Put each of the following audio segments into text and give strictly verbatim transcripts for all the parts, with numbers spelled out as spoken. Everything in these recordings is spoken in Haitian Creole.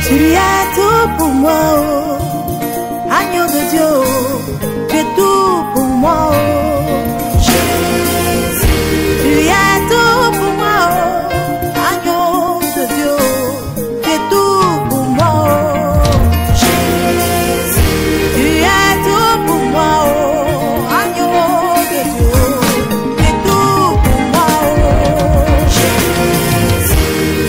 Tu es tout pour moi, oh, agneau de Dieu, oh, tu es tout pour moi, oh. Jésus, tu es tout pour moi, oh, agneau de Dieu, oh, tu es tout pour moi, oh. Jésus, tu es tout pour moi, oh, agneau de Dieu, oh, tu es tout pour moi, oh. Jésus,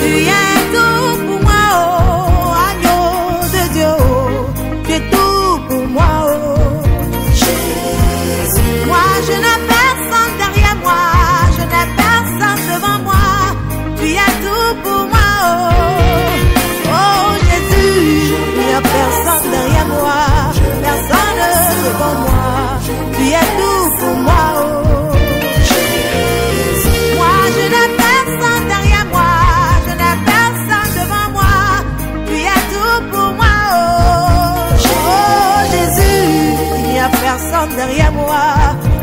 tu es tout pour moi, oh, agneau de Dieu, oh, tu es tout pour moi, oh. Jésus. Moi, je n'ai personne derrière moi, je n'ai personne devant moi, tu es tout pour moi, oh. Oh, Jésus, il n'y a personne derrière moi, personne devant moi, tu es tout pour moi, oh. Moi, je n'ai personne derrière moi, je n'ai personne devant moi, tu es tout pour moi, oh. Oh, Jésus, il n'y a personne derrière moi,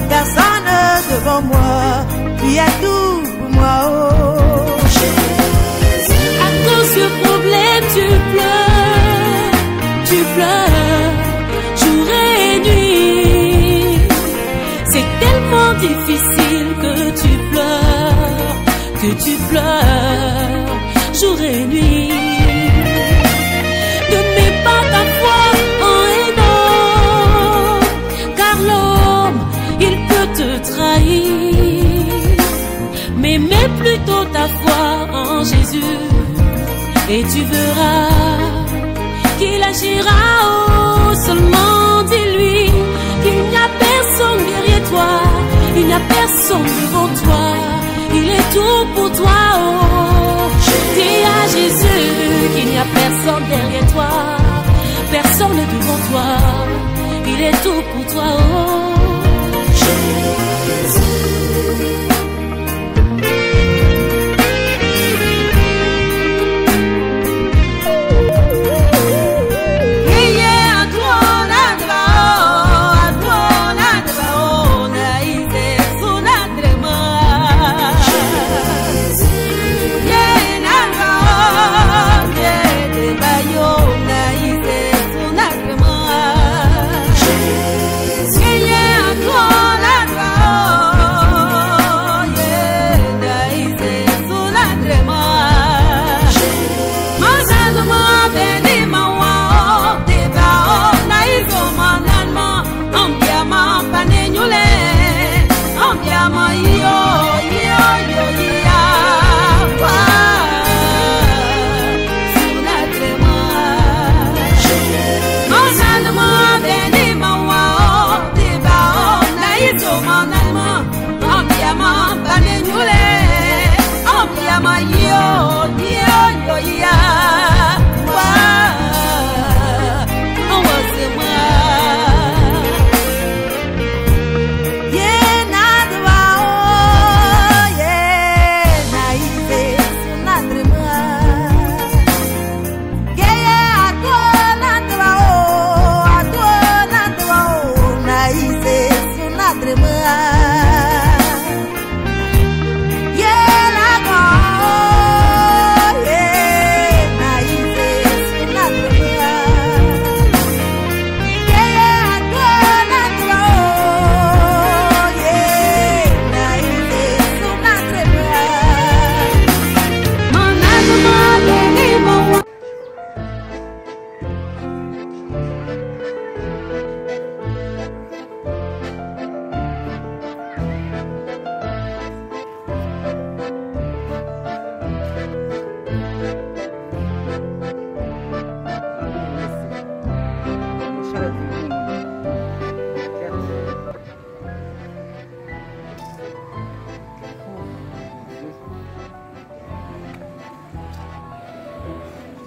personne devant moi, tu es tout pour moi, oh. À cause de problèmes, tu pleures, tu pleures jour et nuit. C'est tellement difficile que tu pleures, que tu pleures jour et nuit. Ne mets pas ta foi en un homme, car l'homme, il peut te trahir. Mais mets plutôt ta foi en Jésus et tu verras qu'il agira. Oh, seulement dis-lui qu'il n'y a personne derrière toi, il n'y a personne devant toi, il est tout pour toi. Oh, dis à Jésus qu'il n'y a personne derrière toi, personne devant toi, il est tout pour toi. Oh, Jésus.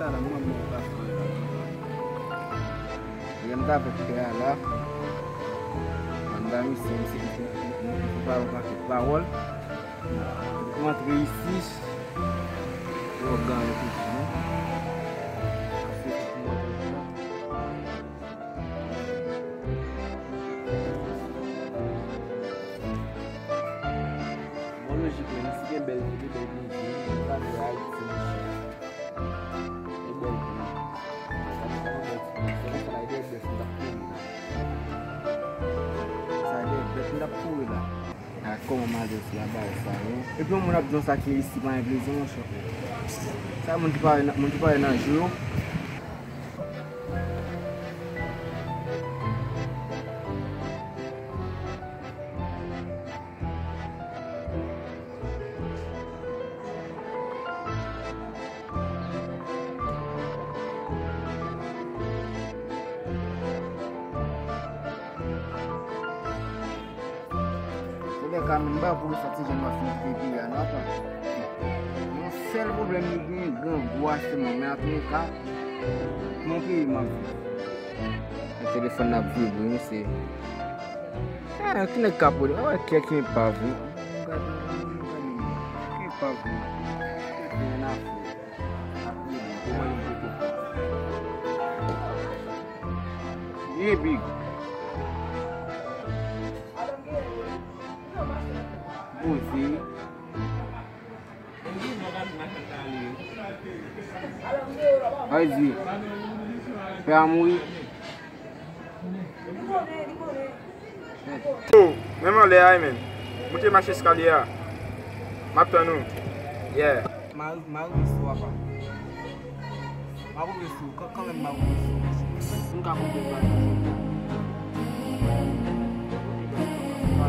Sa la, mwen menm pa fè la. Lè m t avèk pè a la, m ba misye, misye di pou m pa yon pakèt pawòl. M antre isi, yo gade tout non. Paske tout moun Bon, lojik, men si gen bèl kote, bèl plezi, nou pa dwe Ayiti, monchè. Gen bèl peyi. L ap kouri la. A, kòman madanm sila bay sa yo? Epi yon moun ap di yon sa ki isi pa gen plezi, monchè. Sa moun ki pare nan, moun ki pare nan jou yo. Koulye ka, menm ba pou sa ti jan m ap fin kite peyi a, non, pa. Yon sèl pwoblèm li gen, grangou a sèlman, men antouleka, nan peyi m ap viv. Nan telefòn nan ap vibre, wi, se. Ah, ki nèg ka pwode? Ah, kèk enpav, wi. Gade, gade, gade. Enpav, wi. Kèk enpav. Ye big. Poze. Vas-y. Pè a mouri. Oh, menm anlè a, men. Moute mach eskalye a. M ap tann ou. Yeah. Mari, mari sou apa. M ap rive sou ou, kan, kanmenm m ap rive sou ou. M ka konprann bagay sa. N a,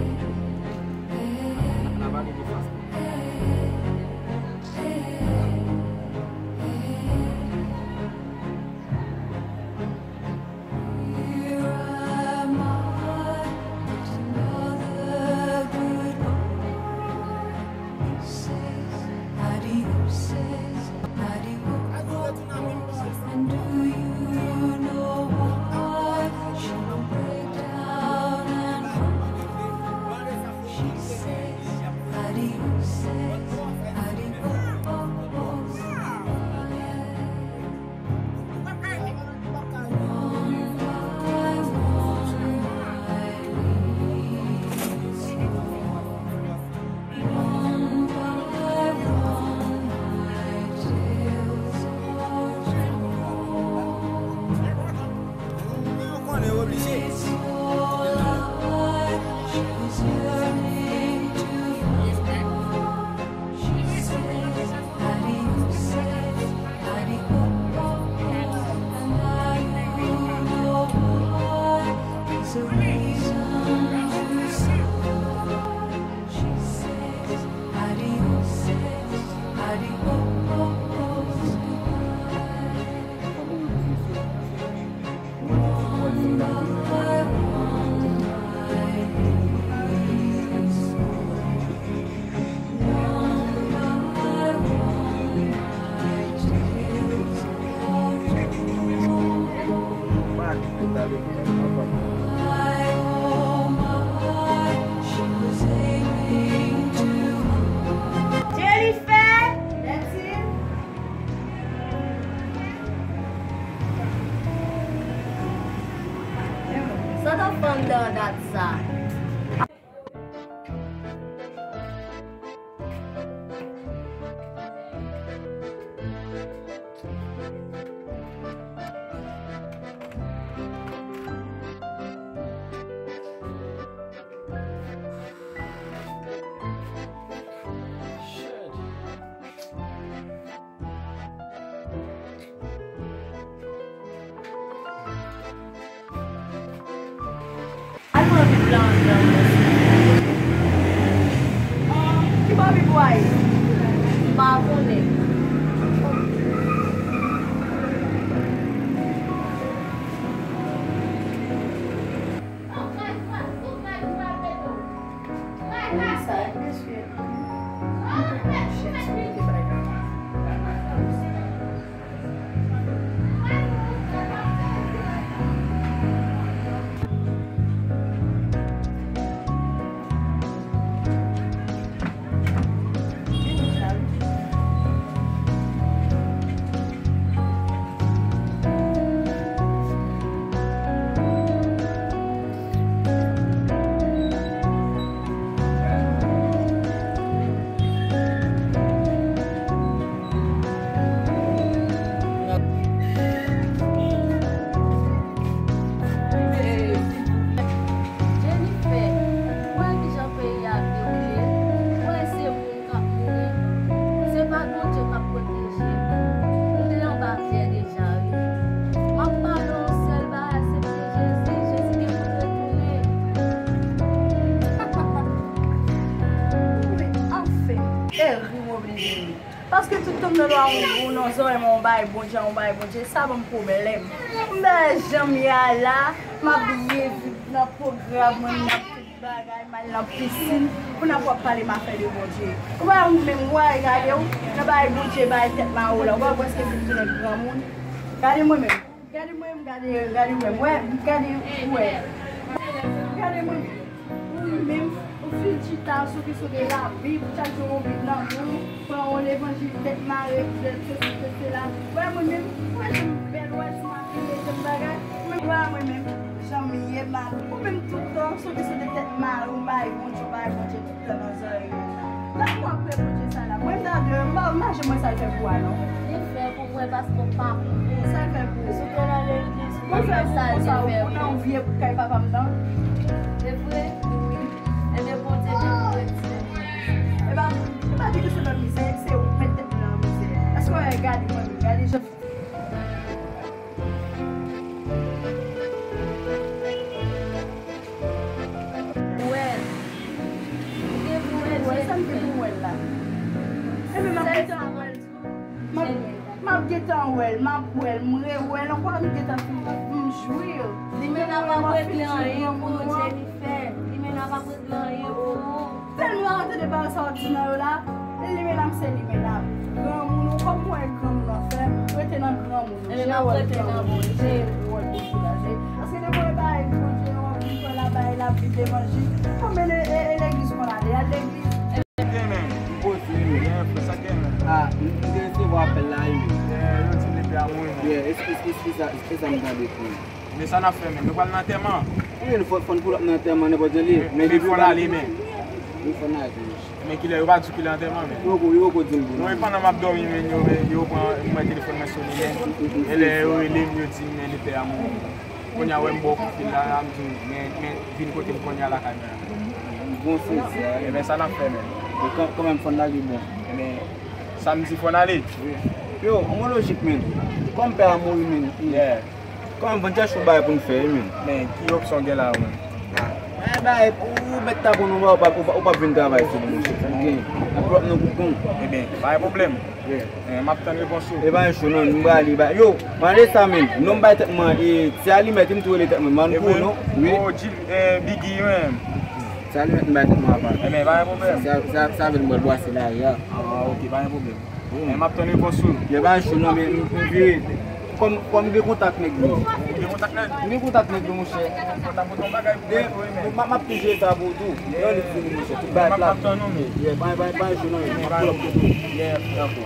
n a pale de fas. Jennifer, that's it. Sòt anfan anndan dat sa. Al pran vit la anndan mwen. Ki bò vit w a ye? M pa konnen. Paske tout tan m nan dwa yon gwo nan zòrèy mwen, yon bagay Bondye, yon bagay Bondye, sa ban m pwoblèm. M pa janm ye a la, m ap byen viv nan pwogram mwen, m ap tout bagay, m al nan pisin, pou n ap w ap pale m afè de Bondye. Ou pa wè ou menm, ou pa gade w, nan bagay Bondye, bagay tèt mare w la, ou pa wè prèske vin tounen granmoun. Gade mwen menm. Gade mwen, gade, gade mwen, wè, gade, wè. Gade mwen, ou menm, ou fin chita sou kesyon de Labib, chak jou yon bib nan men w, pran yon levanjil tèt mare, de sesi, de sela. Wè mwen menm, wè jan m bèl, wè jan m abiye, jan m bagay. Mwen, wè mwen menm, jan m ye, m abiye. Ou menm tout tan, sou kesyon de tèt mare, ou bay Bondye, ou bay Bondye. Lè mwen ap pran pwodui sa la, mwen ta de, m pa, m pa janm wè sa l fè pou a non. Li fè pou mwen paske w pa konprann. Sa l fè pou ou? Si w te nan legliz, ou t ap wè sa l te fè pou ou. Ou nan yon vye bout kay papa m nan. Se vre? Wi. Ebyen, Bondye te pou retire mwen. E pa, e pa de kesyon nan mizè, se ou k met tèt mwen nan mizè. Èske w gade mwen, gade jan Wè l. Ou gen pou wè l. Wè sa m gen pou wè l la. Ebyen, m ap gentan wè l tou. M ap, m ap gentan wè l, m ap wè l, m rewè l ankò, m gentan fin, m jwi. Limena p ap regle anyen pou ou, Jennifer. Limena p ap regle anyen pou ou. Tèlman m tande pawòl sa w ap di nan yo la, Limena m se Limena. Granmoun ou kòm mwen granmoun an fè, rete nan granmoun ou. Ebyen, m ap rete nan Bondye. Wòl Bondye la, se, paske depi w bay Bondye, w ap vin pran la bay la, pi levanjil. Konbyen e, e, e legliz ou konn ale? Al legliz? Gen men, m poze wi, gen frè, sa gen men. Ah, m, m te resevwa apèl la wi. Yo di m li pè a mouri. Yeah, eskiz, eskiz, eskiz, eskiz sa m tande tou. Men sa n ap fè men, nou pral nan antèman. Wi, nou fò, fò n pull up nan antèman nenpòt jan li ye. Men depi w pral ale men. Wi, fò n ale tou. Men kilè, yo pa di w kilè antèman men. Yo poko, yo poko di m pou nou. Non, e pandan m ap dòmi men, yo, yo pran, m wè telefòn mwen sone men. E lè yo rele m, yo di m men li pè a mouri. Kounye a wè m ba w kout fil la, m di w men, men vin kote m kounye a lakay mwen an. Bon sezi. Ebyen sa n ap fè men. E kan, kanmenm fò n lage bon. Ebyen, sa m di fò n ale. Yo, an mwen lojik men. Kòm pè a mouri men. Yeah. Kòm van chèche yon bagay pou n fè wi men. Men, ki opsyon w gen la menm? Bay, bay, ou mèt ta konn ou pa, ou pa, ou pa vin travay sou li monchè. Sa n gen. N ap pran nan koukon. Ebyen, pa gen pwoblèm. Yeah. Eh, m ap tann repons ou. E pa yon cho non, m prale bay. Yo, m ale sa men. Non m bay tèt mwen, e, ti alimèt, m tou rele tèt mwen. Man kou non. Wi. Oh, Jil, eh, Biggy menm. Ti alimèt m bay tèt mwen apa. Ebyen, pa gen pwoblèm. Sa, sa, sa vle m pral bwase lari a. Ah, ok, pa gen pwoblèm. Wi. Eh, m ap tann repons ou. Yo pa cho non, men m, m vire. Kòm, kòm m gen kontak nèg yo. Ou gen kontak nèg? M gen kontak nèg yo, monchè. Kontak pou ton bagay pou mwen, wi, men. M, m ap toujou eta pou ou tou. Yo, li fini, monchè. Tout bagay plat. M ap tann ou, men. Yeah, pa, pa, pa cho non, men. M ap pull up kote ou. Yeah, frè. Dakò.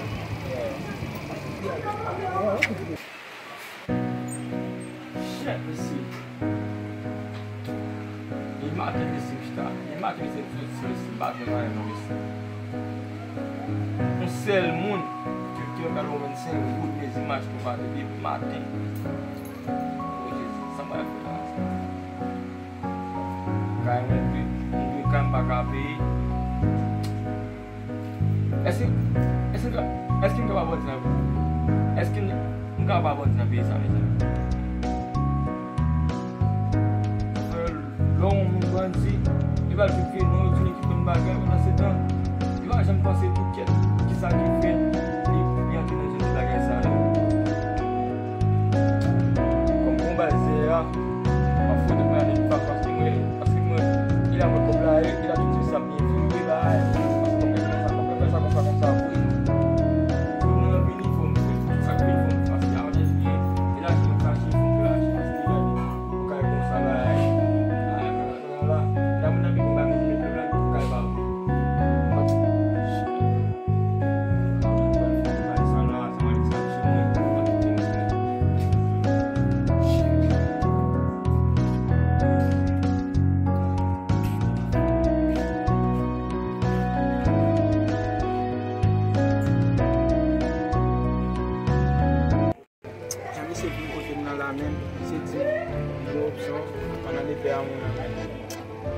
Shit, mesye. E maten mesye m chita, e maten mesye m soti, mesye m pa jwenn anyen non mesye. Yon sèl moun ki, ki mèt al yon vennsenk goud, men imaj nou pa depi maten. O Jezi, sa mwen ap fè la? Kay mwen dwe, m dwe kay m pa ka peye. Èske, èske, èske m ka pa bandi nan peyi? Èske m, m ka pa bandi nan peyi sa, mezanmi? Lè yon moun bandi, li pral di ke non, yo tounen ki konn bagay, pandan se tan, li pa janm panse tou kèt, kisa ki fè li, li antre nan jan de bagay sa yo. Kòm bon bagay se a, m ap fout mwen ale, m pa panse mwen, paske mwen, e la mwen kòb la ye, e la tout se sa. Vin vin vin bay. Paske konpè konsa, konpè konsa, konsa, konsa, wi. Pou mwen vini, fò m fè tout sa k vin fò m fè. Paske avantaj gen, e lajan m kache, fò m fè lajan, paske gade, ou kay konsa bay. Ah, la, la, la, la, moun nan vin ba m, vin ba m, ou kay ba m. Jan misye vin kote m nan la menm, misye di m gen opsyon, pandan lepè a moun nan menm.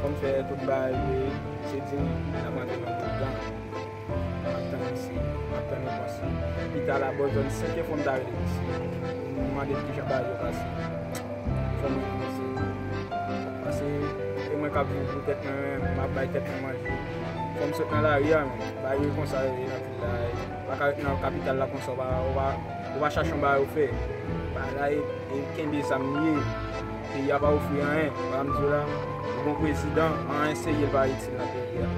Fò m fè tout bagay vre, misye di m n ap rantre nan tout tan. M ap tann misye, m ap tann repons li. Pita la, bò zòn senk e fò m ta rele misye. M mande l kijan bagay yo pase. Fò m rele misye. Paske e mwen k ap viv pou tèt mwen, m ap bay tèt mwen manje. Fò m sot nan lari a, men. Bagay yo konsa yo ye nan vil la. Pa ka ret nan kapital la konsa, ou pa, ou pa, ou pa chache yon bagay ou fè. Bagay e kenbe zam li ye. Peyi a pa ofri anyen. Bagay m di w la, ou gon prezidan, anyen serye l pa itil nan peyi a.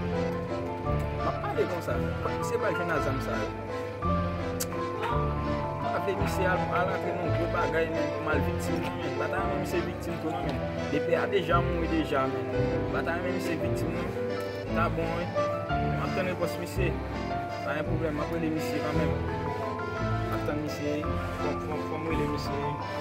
M ap pale konsa. Kot misye pral jwenn a zam sa yo? M pa vle misye al, al antre nan gwo bagay, men, pou m al viktim, non, men. M pa ta renmen misye viktim tou, non, men. Lepè a deja mouri deja, men. M pa ta renmen misye viktim, non. Ta bon, wi. M ap tann repons misye. Pa gen pwoblèm, m ap rele misye kanmenm. M ap tann misye. Fò, fò, fò m rele misye.